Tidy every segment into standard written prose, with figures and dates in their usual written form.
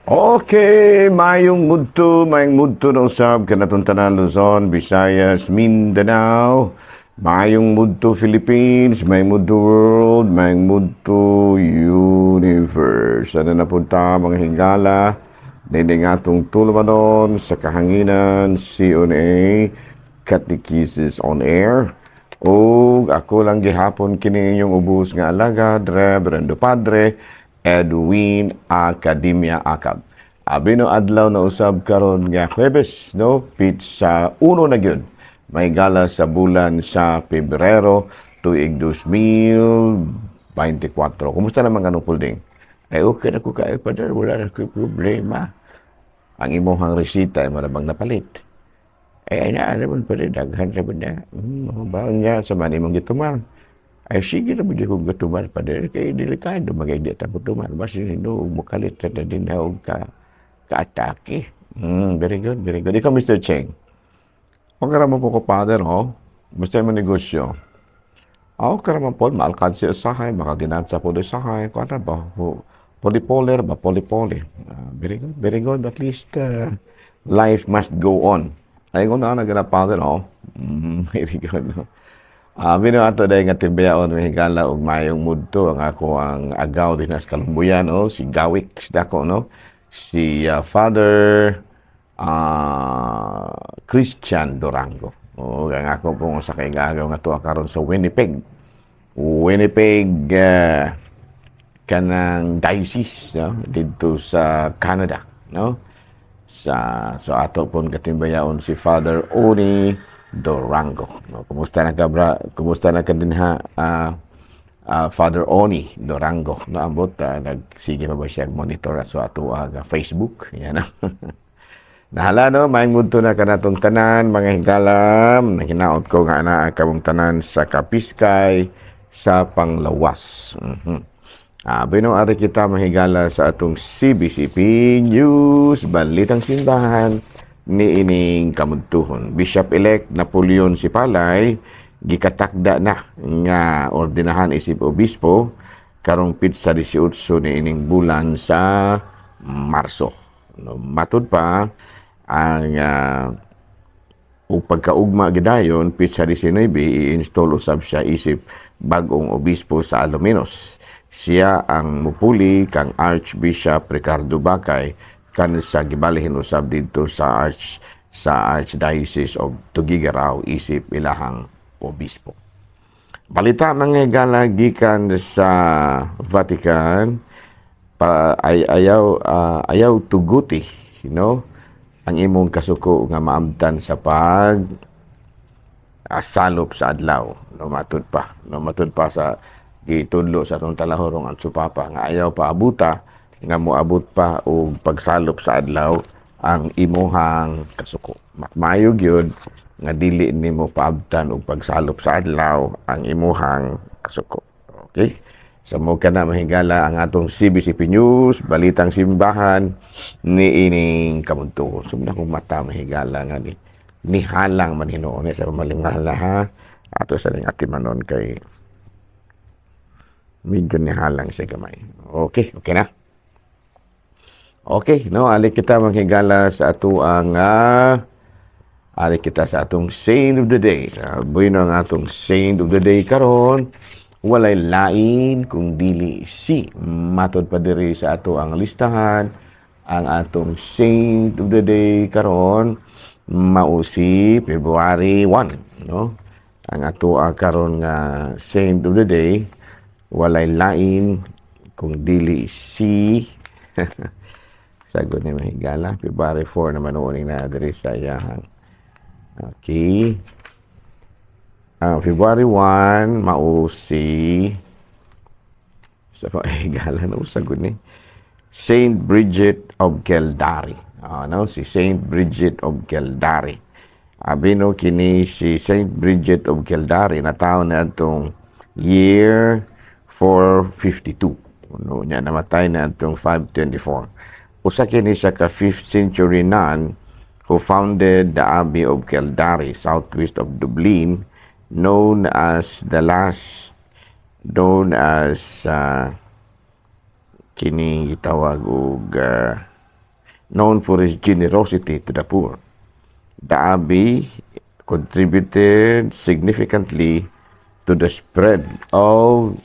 Okay, mayong mudto na usab kanatong tanan, Luzon, Visayas, Mindanao, mayong mudto Philippines, mayong mudto world, mayong mudto universe. Ano na punta, mga higala, dini atong tulumanon sa kahanginan, CONA, Catechesis on Air. O ako lang gihapon kini inyong ubos nga alagad, Reverendo Padre Edwin Academia Acab. Abi no adlaw na usab karon nga Huwebes, no, petsa 1 na gyud, may gala, sa bulan sa Pebrero, tuig 2024. Kumusta naman kanong pulding? Ay, okay na ko kaayo, Father, wala na ko'y problema. Ang imong resita ay malamang napalit. Ay, ay na, naman pa rin, daghan naman na. Ba niya, sa man imong gitumar? Ay, sige naman di kong gitumar pa rin. Kay delikado, magay di ta tumar. Basta no, mukalit na din na og ka, ka-atake. Very good, very good. Ikaw, Mr. Cheng. Okay raman po ko, Father, oh. Basta mo negosyo. Ako ka raman po, maalkansi usahay, makaginansa po usahay. Kung ano ba, polypolar ba, polypoly. Very good, very good. At least, life must go on. Ay, kung na nagana, Father, oh. Very good. No? Bino ato dahil nga timbayaon, may higala, og mayong mudto ang ako ang agaw din sa Kalumbuyan, oh, si Gawix dako, no, si Father Christian Durango. Oh, ang ako pong usa ka igagaw nga tuwa karon sa Winnipeg. Winnipeg, kanang diocese, no, didto sa Canada, no? Sa so ato pong katimbayaon si Father Oni Durango. No, kumusta na ka, bra? Kumusta na ka dinha, Father Oni Durango? No, ambot nagsige pa ba siya monitor sa ato nga Facebook? Yan. Nahala, no, maayong mudto na kanatong tanan, mga higalam, nahinaot ko nga anaa kamong tanan sa kapiskay sa panglawas. Bino ari kita, mahigala, sa atong CBCP News, Balitang Simbahan ni ining kamudtuhon. Bishop-elect Napoleon Sipalay gikatakda na nga ordinahan isip obispo karong pitsa 18 ni ining bulan sa Marso. No, matud pa ang ug pagkaugma gidayon, pitsa 19, i-install usab siya isip bag-ong obispo sa Alaminos. Siya ang mupuli kang Archbishop Ricardo Bakay kan sa gibalihin usab didto sa Archdiocese of Tuguegarao isip ilahang obispo. Balita, mga higala, gikan sa Vatican pa, ay ayaw tuguti ang imong kasuko nga maamtan sa pag salop sa adlaw, no. Matud pa, no, matud pa sa gitudlo sa atong talahorong ang Papa nga ayaw pa abuta nga moabot pa og pagsalop sa adlaw ang imuhang kasuko. Maayo gyud nga dili nimo paabtan og pagsalop sa adlaw ang imuhang kasuko. Okay. Sa mo kana, mahigala, ang atong CBCP News, Balitang Simbahan ni ining kamunto. So na akong mata, mahigala, nga ni nihalang man hinuon sa malimala ha. Ato sa ning atimanon kay medyo nihalang siya gamay. Okay, okay na. Okay, no, ali kita, manghigala, sa ato ang ali kita sa atong saint of the day. Bueno, ang atong saint of the day karon walay lain kung dili si, matod pa diri sa ato ang listahan, ang atong saint of the day karon mao si February 1, no? Ang ato karon nga saint of the day walay lain kung dili si, sagod ni mahigala, February 4 naman noon na diri sa iyahang. Okay. February 1 mao si, sa mahigala na usagod ni, Saint Bridget of Kildare. No, si Saint Bridget of Kildare. Abi no kini si Saint Bridget of Kildare natawo na atong year 452. No, niya namatay na atong 524. Usa kini siya ka 5th century nun who founded the Abbey of Kildare, southwest of Dublin, known as the last, known as kini gitawag og known for his generosity to the poor. The abbey contributed significantly to the spread of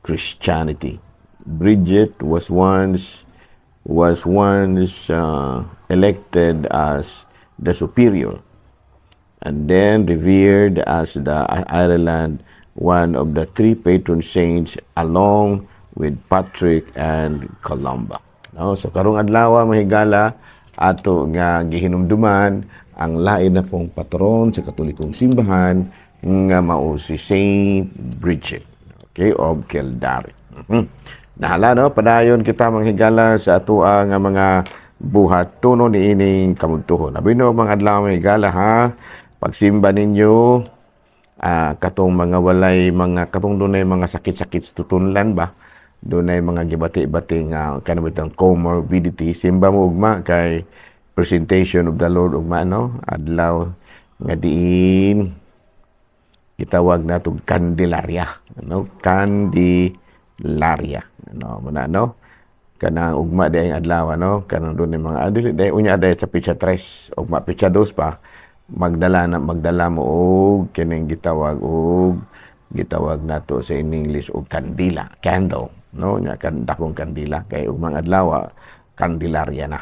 Christianity. Bridget was once elected as the superior and then revered as the Ireland one of the three patron saints along with Patrick and Columba. No, so karong adlaw, mga higala, ato nga gihinumduman ang lain na pong patron sa Katolikong simbahan nga mao si Saint Bridget, okay, of Kildare. Nahala, no, padayon kita, mga higala, sa atoa nga mga buhatono niining kamudtuhon. Abi no mga adlaw, mga higala, ha. Pagsimba ninyo, katong mga walay mga katong dunay mga sakit-sakit sa tutunlan ba, dunay mga gibati-bati nga kanang bitang comorbidity, simba mo ugma kay Presentation of the Lord ugma, no, adlaw nga diin gitawag nato Candelaria, no, Candelaria, no, muna, no, kanang ugma di ang adlaw, no, kanang dunay mga dili day unya day sa petsa 3, ugma petsa 2 pa, magdala na magdala mo og kining gitawag nato sa in English og kandila, candle, no, nya kan dakong kandila kay ugmang adlaw Candelaria na.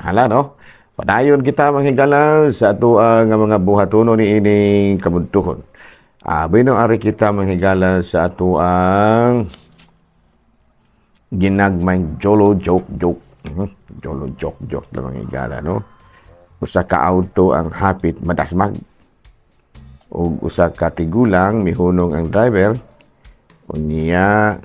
Hala, no, padayon kita, mga higala, sa atoa nga mga buhatono niining kamudtuhon. Bueno, ari kita, mga higala, sa atoang ginagmay jolo joke joke. Jolo joke joke lang, mga higala, no. Usa ka auto ang hapit madasmag ug usa ka tigulang, mihunong ang driver. Unya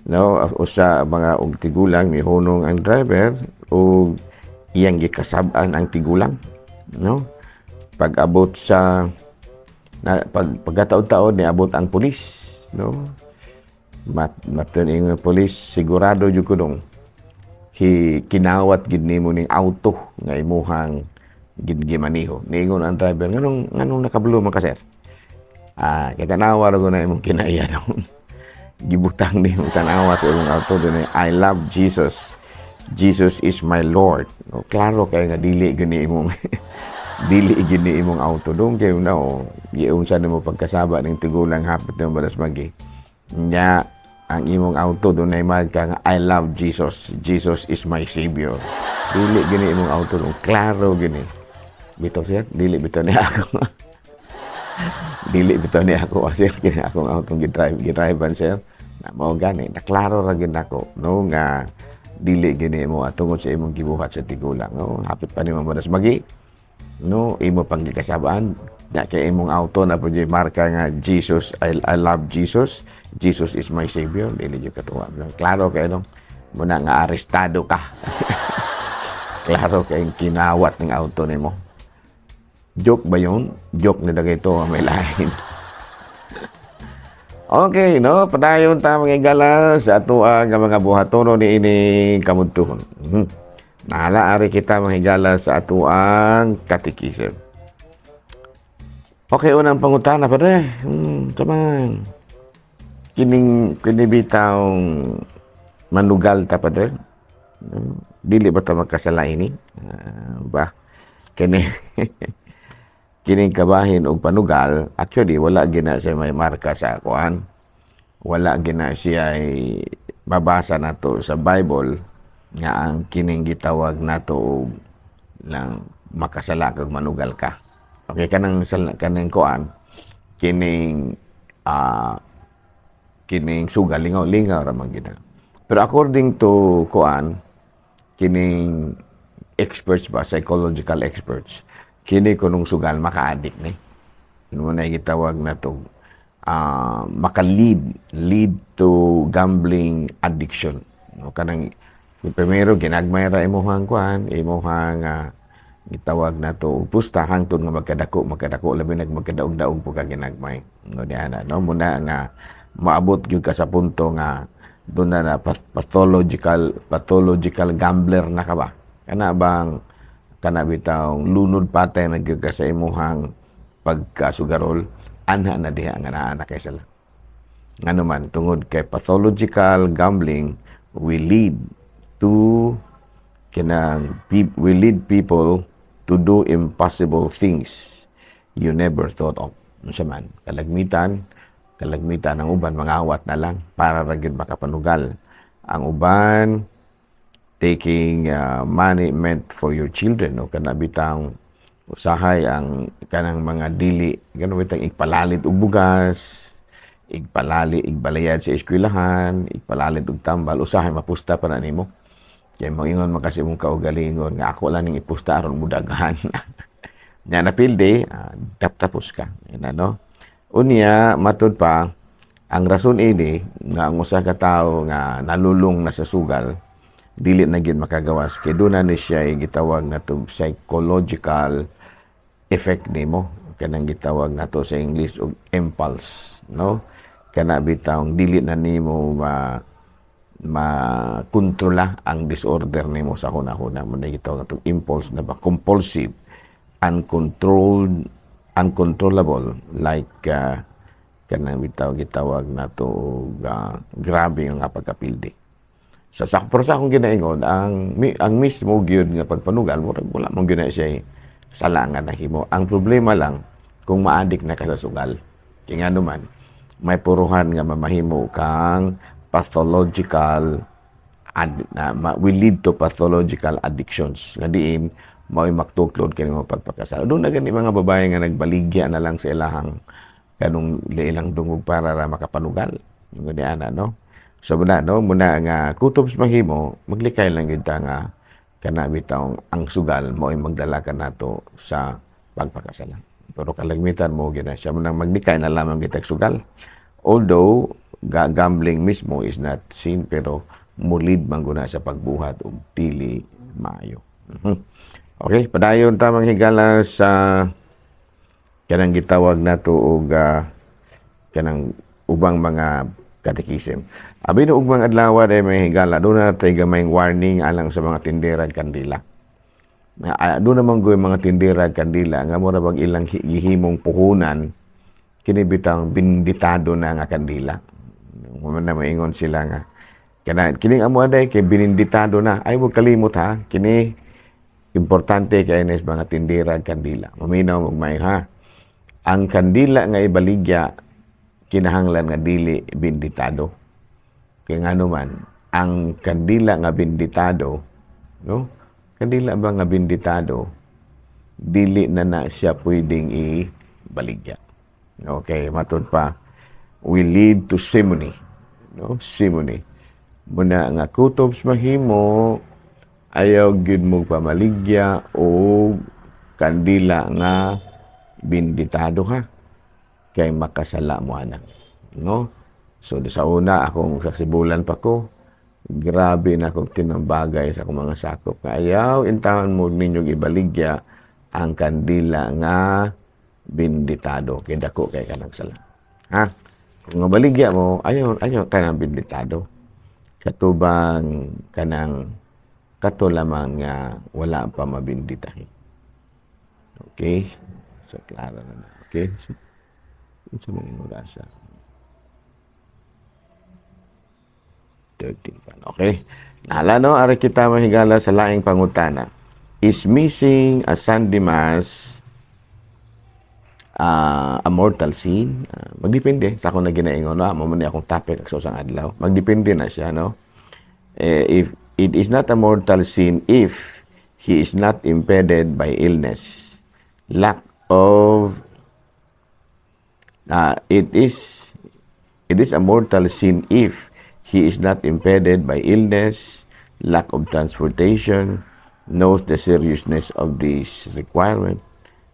no, usa mga og tigulang, mihunong ang driver ug iyang gikasab-an ang tigulang, no. Pag abot sa na, pag pagkataon-taon niabot ang pulis, no. Mat matun ingon pulis, "Sigurado jud ko dong hi kinawat gid nimo ning auto nga imuhang gid gimaniho." Niingon ang driver, "Nganong nakabalo man ka, sir?" "Ah, kay tanawa ra ko na imong kinaiya dong. Gibutang nimo, tanawa sa imong auto, dunay 'I love Jesus. Jesus is my Lord.' No, klaro kay nga dili gyud ni imong auto dong kay no giunsa nimo pagkasaba ning tigulang hapit nimo madasmagi. Nya ang imong auto dunay marka nga 'I love Jesus. Jesus is my Savior.' Dili gini imong auto dong, klaro gini." Bitaw, sir, dili bitaw ni ako. Dili bitaw ni ako, sir, kini akong auto gi-drive, gi-drive sir. Na mao gani, na klaro ra gyud nako, no, nga dili gini mo tungod sa imong gibuhat sa tigulang. No, hapit pa nimo madasmagi. No, imo pang gikasabaan na kay imong auto na pud marka nga 'Jesus, I love Jesus. Jesus is my Savior.' Dili jud katuwa. Klaro kay no. Muna nga arestado ka. Klaro kay kinawat ng auto nimo. Joke ba yun? Joke na dagay ito, may lain. Okay, no? Padayon ta, mga higala, sa atoa nga mga buhatono ni ini kamudtuhon. Nahala, ari kita, mga higala, sa atoang katikism. Okay, unang pangutana, padre. Taman. Kining kini bitawng manugal ta, padre. Dili ba ta magkasala ini? Ba? Kini kining kabahin og panugal, actually wala gina siya may marka sa kuan. Wala gina siya ay mabasa nato sa Bible nga ang kining gitawag nato og lang makasala kag manugal ka. Okay, kanang kuan, kining kining sugal, lingaw-lingaw ra man gina. Pero according to kuan, kining experts ba, psychological experts, kini kunong sugal maka-addict ni. Ano na gitawag na to, maka-lead lead to gambling addiction. No, kanang primero ginagmay ra imong kuan, imong gitawag na to pusta hangtod nga magkadako magkadako, labi nag magkadaog-daog po ka ginagmay. No, diana, no, muna nga maabot gyud ka sa punto nga doon na, na pathological pathological gambler na ka ba, kana bang kana bitawng lunod patay na gyud ka sa imuhang pagkasugarol, anha na diha nga naa na kay sala. Ngano man, tungod kay pathological gambling will lead to kanang will lead people to do impossible things you never thought of. Unsa man, kalagmitan ang uban mangawat na lang para ra gyud makapanugal. Ang uban taking money meant for your children, no? Kana bitang usahay ang kanang mga dili gano bitang igpalalit og bugas, igpalali, igbalayad sa eskwelahan, igpalalit og tambal, usahay mapusta pa na nimo kay moingon man kasi imong kaugalingon nga ako lang ning ipusta aron mudaghan nya. Napildi, tapos ka. Yan, ano. Unya, matud pa, ang rason ini nga ang usa ka tawo nga nalulong na sa sugal dili na gyud makagawas kay doon na ni siya gitawag na to psychological effect nimo, kanang gitawag nato sa English og impulse, no? Kana bitawng dili na nimo ma makontrola ang disorder nimo sa hunahuna mo na gitawag natong impulse na ba, compulsive, uncontrolled, uncontrollable, like kanang bitaw gitawag nato og grabe nga pagkapildi sa pero sa akong ginaingon, ang mismo gyud nga pagpanugal, murag wala mong gyud na siya sala nga nahimo. Ang problema lang kung maadik na ka sa sugal kay ngano man may puruhan nga mamahimo kang pathological will lead to pathological addictions nga diin mao'y maktuklod kini mo pagpakasal. Doon na gani mga babae nga nagbaligya na lang sa ilahang kanong ilang dungog para ra makapanugal. Yung gani ana, no? So muna, no, muna nga kutob sa mahimo, maglikay lang gyud ta nga kana bitawng ang sugal mao'y magdala ka nato sa pagpakasala. Pero kalagmitan mo gyud na siya mo nang maglikay na lamang kitag sugal. Although gambling mismo is not sin, pero mulid man guna sa pagbuhat og dili maayo. Okay, padayon ta, mga higala, sa kanang gitawag nato og kanang ubang mga katekisim. Abi no ug mga adlaw ay may higala, doon na tay gamayng warning alang sa mga tindera kandila. Na doon naman goy mga tindera kandila nga mura bag ilang gihimong puhunan kini bitang binditado na nga kandila. Mo na maingon sila nga kana kining amo aday kay bininditado na. Ay mo kalimot ha, kini importante kay nis mga tindera kandila. Maminaw og may ha. Ang kandila nga ibaligya kinahanglan nga dili binditado. Kay ngano man, ang kandila nga binditado, no? Kandila ba nga binditado, dili na na siya pwedeng ibaligya. Okay, matud pa, will lead to simony. No? Simony. Muna nga kutob sa mahimo, ayaw gyud mo pamaligya o kandila nga binditado ka kay makasala mo anak, no? So sa una akong saksibulan pa ko, grabe na akong tinambagay sa akong mga sakop nga ayaw intahan mo ninyong ibaligya ang kandila nga binditado kay dako kay kanang sala ha. Kung mabaligya mo, ayaw ayaw kanang binditado, katubang kanang kato lamang nga wala pa mabinditahi. Okay, so klaro na na. Okay, so unsa man ing orasa? 13 pa. Okay. Nahala, no, ari kita, mahigala, sa laing pangutana. Is missing a Sunday Mass a mortal sin? Magdepende sa akong na ginaingon na mo man ni akong topic sa usang adlaw. Magdepende na siya, no? Eh, if it is not a mortal sin if he is not impeded by illness, lack of it is a mortal sin if he is not impeded by illness, lack of transportation, knows the seriousness of this requirement,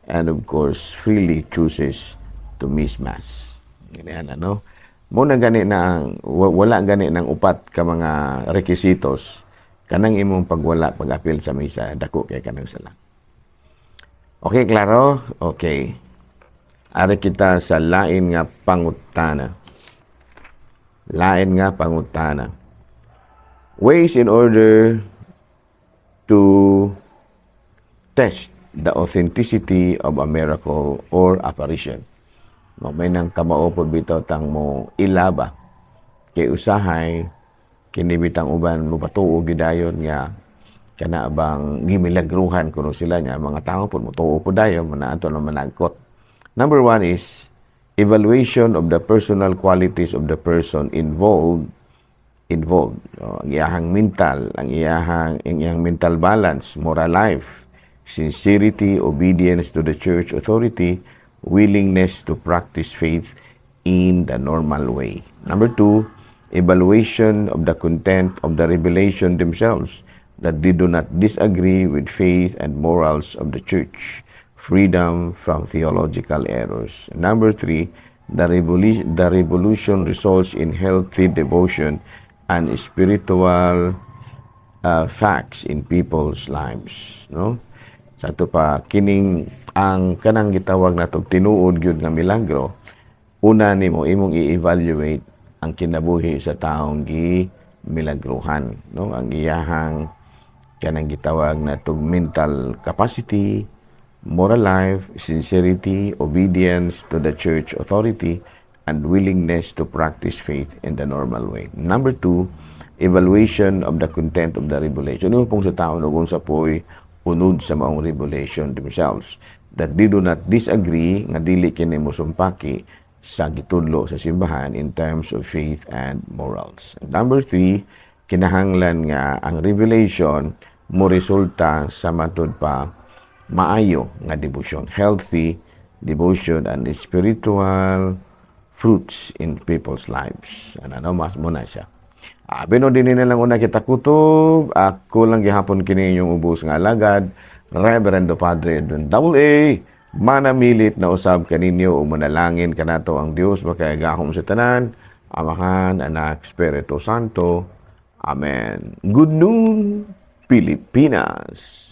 and of course, freely chooses to miss Mass. Ganyan, ano? Muna gani na ang, wala gani ng upat ka mga requisitos, kanang imong pagwala pag-apil sa misa, dako kay kanang sala. Okay, klaro? Okay. Ari kita sa lain nga pangutana. Lain nga pangutana. Ways in order to test the authenticity of a miracle or apparition. No, may nang kamao pod bitaw tang mo ilaba. Kay usahay kini bitang uban mo patuo gidayon nga kana bang gimilagruhan kuno sila niya, mga tao pod motuo pod dayon mo na ato na managkot. Number one is evaluation of the personal qualities of the person involved. No, ang iyahang mental, ang iyang mental balance, moral life, sincerity, obedience to the church authority, willingness to practice faith in the normal way. Number two, evaluation of the content of the revelation themselves, that they do not disagree with faith and morals of the church, freedom from theological errors. Number three, the revolution results in healthy devotion and spiritual facts in people's lives, no? Sa ato pa kining ang kanang gitawag nato tinuod gyud nga milagro, una nimo imong i-evaluate ang kinabuhi sa taong gi milagruhan, no? Ang iyahang kanang gitawag natog mental capacity, moral life, sincerity, obedience to the church authority, and willingness to practice faith in the normal way. Number two, evaluation of the content of the revelation. Ano pong sa tao no kung sa po'y unod sa maong revelation themselves, that they do not disagree, nga dili kini mosumpaki sa gitudlo sa simbahan in terms of faith and morals. And number three, kinahanglan nga ang revelation mo resulta sa matud pa maayo nga devotion, healthy devotion and spiritual fruits in people's lives. Ano, no, mas muna siya. Ah, pero din na lang una kita kutob. Ako lang gihapon kini inyong ubos nga alagad, Reverendo Padre Edwin Double A. Manamilit na usab kaninyo ug manalangin kanato ang Dios makagagahom sa tanan, Amahan, Anak, Espiritu Santo. Amen. Good noon, Pilipinas.